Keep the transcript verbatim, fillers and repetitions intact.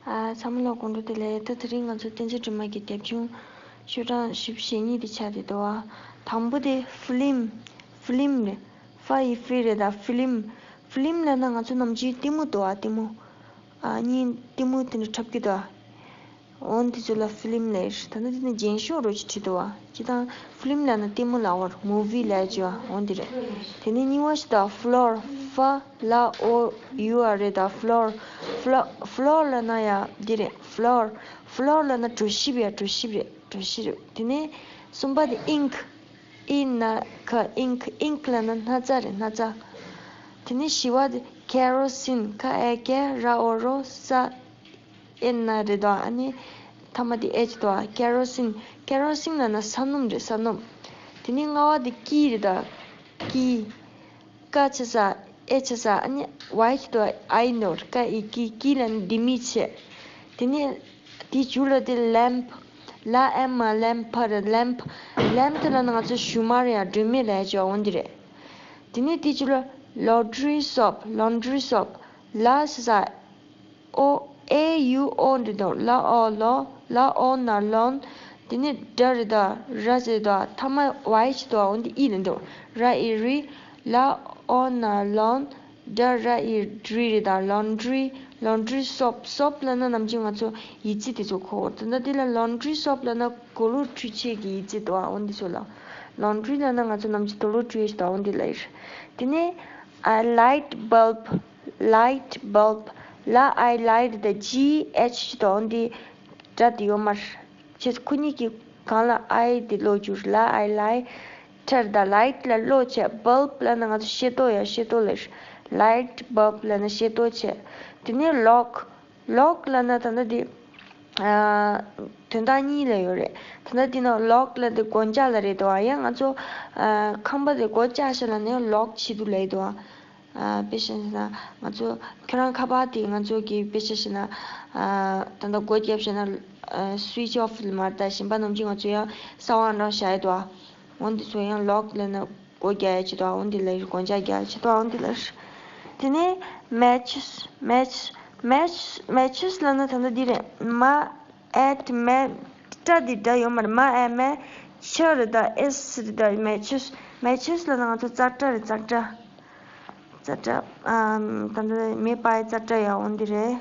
ཨ། ཚང་མ་ལ་དགོང་དྲོ་བདེ་ལེགས། ད་དེ་རིང་ང་ཚོ་བསྟན་འཛིན་སྒྲོལ་མ་གི་དེབ་ཆུང་ཤོག་གྲངས་བཞི་བཅུ་ཞེ་གཉིས་དེ་ཆགས་བསྡད་འདུག་ཨ། དང་པོ་དེ་ཧྥི་ལིམ། ཧྥི་ལིམ་རེད། ཧྥ་ཡི་ཧྥི་རེད་ད། ཧྥི་ལིམ། ཧྥི་ལིམ་ལབ་ན་ང་ཚོ་ནམ་རྒྱུན་གཏི་མུག་འདུག་ཨ། གཏི་མུག་ཨ་ནི་གཏི་མུག་དེ་འདྲ་འཁྲབ་ཀྱི་འདུག་ཨ། འོ་འདི་ཚོ་ལ་ཧྥི་ལིམ་ལབ་ཡོད་རེད། ད་ནི་འདི་ནི་རྒྱན་ཤོག་རོ་ཅིག་བྲིས་འདུག་བ། སྤྱིར་བཏང་ཧྥི་ལིམ་ལབ་ན་གཏི་མུག་ལབ་པར་མུ་ཝི་ལབ་ཀྱི་བ། འོ་འདི་རེད། དེ་ནས་གཉིས་པ་ཞིག་ད་ཧྥི་ལོར། ཧྥ་ལ་ཨོ་ཡུ་ཨར་རེད་ད། ཧྥི་ལོར། ཧྥི་ལོ་ཧྥི་ལོར་ལབ་ན་ཡ་འདི་རེད། ཧྥི་ལོར། ཧྥི་ལོར་ལབ་ན་གྲོ་ཞིབ་ཡ། གྲོ་ཞིབ་རེད། གྲོ་ཞིབ་རེད། དེ་ནས་གསུམ་པ་དེ་ཨིང་ཀི། ཨི་ན་ཁ་ཨིང་ཀི། ཨིང་ཀི་ལབ་ན་སྣག་ཚ་རེད། སྣག་ཚ། དེ་ནས་བཞི་པ་དེ་ཀེ་རོ་སིན། ཀ་ཨེ་ཀེ་ར་ཨོ་རོ་ས་ཨེ་ན་རེད་དོ། ཨ་ནི་ཐ་མ་དེ་ཨེཆ་དོ། ཀེ་རོ་སིན། ཀེ་རོ་སིན་ལབ་ན་ས་སྣུམ་རེད། ས་སྣུམ། དེ་ནས་ལྔ་པ་དེ་ཀི་རེད་ད། ཀི། ཀ་ཆེ་ས་ཨེ་ཆེ་ས་ཨ་ནི་ཝའི་ཆེ་དོ། ཨའི་ནོར། ཀ་ཨི་ཀི། ཀི་ལབ་ན་ལྡེ་མིག་ཆེ། དེ་ནས་དེའི་མཇུག་ལ་དེ་ལེམ་པ། ལ་ཨེམ་མ་ལེམ་པ་རེད། ལེམ་པ། ལེམ་པ་དེ་ལབ་ན་ང་ཚོ་ཞུན་མར་ཡང་སྒྲོན་མེ་ལབ་ཡ་ཅིག་འོ་འདི་རེད། དེ་ནས་དེའི་མཇུག་ལ་ལོན་ཌི་རི་སོབ། ལོན་ཌི་རི་སོབ། ལ་ཆེ་ས་ཨོ། ཨེ་ཡུ་ཨོ་འདི་དང་། ལ་ཨོ་ལོ། ལ་ཨོ་ན་ལོན། དེ་ནས་ཌ་རེད་ད། ར་ཟེར་ད། ཐ་མ་ཝའི་ཆེ་དོ། འོ་འདི་ཨི་ལ་འདུག་ར་ཨི་རི། ལ་ཨོ་ན་ལོན། ཌ་ར་ཨི་ཌི་རེད་ད། ལོན་ཌི་རི། ལོན་ཌི་རི་སོབ། སོབ་ལབ་ན་ནམ་རྒྱུན་ང་ཚོ་ཡི་ཙི་དེ་ཚོ་གོ། ད་ལྟ་དེ་ལ་ལོན་ཌི་རི་སོབ་ལབ་ན་གོས་ལོག་འཁྲུད་ཆས་ཀྱི་ཡི་ཙི་དོ། འོ་འདི་ཚོ་ལ་ལོན་ཌི་རི་ལབ་ན་ང་ཚོ་ནམ་རྒྱུན་དུག་ལོག་འཁྲུད་ཡས་ཞིག་དོ། འོ་འདི་ལ་ཡིན། དེ་ནས་ཨ། ལའིཊ་བལབ། ལའིཊ་བལབ། ལ་ཨའི་ལའིཊ་ད། ཇི་ཨེཆ་ཞིག་དོ། འོ་འདི་སྒྲ་དེ་ཡོད་མ་རེད། ཁྱེད་ཁོ་གཉིས་ཀྱི་སྒང་ལ་ཨའི་དེ་ལོག་རྒྱུ་རེད། ལ་ཨའི་ལའི་ཊར་ད། ལའིཊ་ལ་གློག་བྱས། བལབ་ལབ་ན་ང་ཚོ་ཤེལ་ཏོག་ཡ། ཤེལ་ཏོག་ལ་ལའིཊ་བལབ་ལབ་ན་ཤེལ་ཏོག་བྱས། དེ་ནས་ལོག་ལོག་ལབ་ན་ད་ལྟ་འདི་ཨ། དོན་དག་གཉིས་ལ་ཡོད་རེད། ད་ལྟ་འདི་ན་ལོག་ལབ་དེ་སྒོ་ལྕགས་ལ་རེད་དོ། ཡང་ང་ཚོ་ཨ། ཁང་པ་དེ་སྒོ་ལྕགས་བྱས་ལབ་ན་ཡང་ལོག་བྱེད་དུ་ལབ་ཡོད་དོ། ཨ། དཔེ་བཞག་ན་ང་ཚོ་ཁྱོད་རང་ཁ་པར་དེ་ང་ཚོ་གི་དཔེ་ཆ་བཞག་ན་ཨ། ད་ལྟ་སྒོ་བརྒྱབ་བཞག་ན་ཨ། སུའིཆ་ཨོཕ་ལ་མར་ད་གཞན་པ་ནམ་རྒྱུན་ང་ཚོ་ཡང་གསང་བ་འདྲ་བཞག་ཡོད་དོ། འོ་འདི་ཚོ་ཡང་ལོག་ལབ་ན་སྒོ་རྒྱག་ཡ་ཆེད་དུ་འོ་འདི་ལ་སྒོ་ལྕགས་རྒྱག་ཡ་ཆེད་དུ་འོ་འདི་ལ། དེ་ནས་མེ་ཆིས། མེ་ཆིས། མེ་ཆིས། མེ་ཆིས་ལབ་ན་ད་ལྟ་འདི་རེད། མ་ཨེ་ཊི་མེ། ཏྲ་འདི་སྒྲ་ཡོད་མ་རེད། མ་ཨེ་མེ། ཆ་རེད་ད། ཨེས་རེད་ད། མེ་ཆིས། མེ་ཆིས་ལབ་ན་ང་ཚོ་ཙག་སྒྲ་རེད། ཙག་སྒྲ། ཙག་སྒྲ། ཨམ། ད་ལྟ་མེ་སྤར་ཡ་ཙག་སྒྲ་ཡ་འོ་འདི་རེད།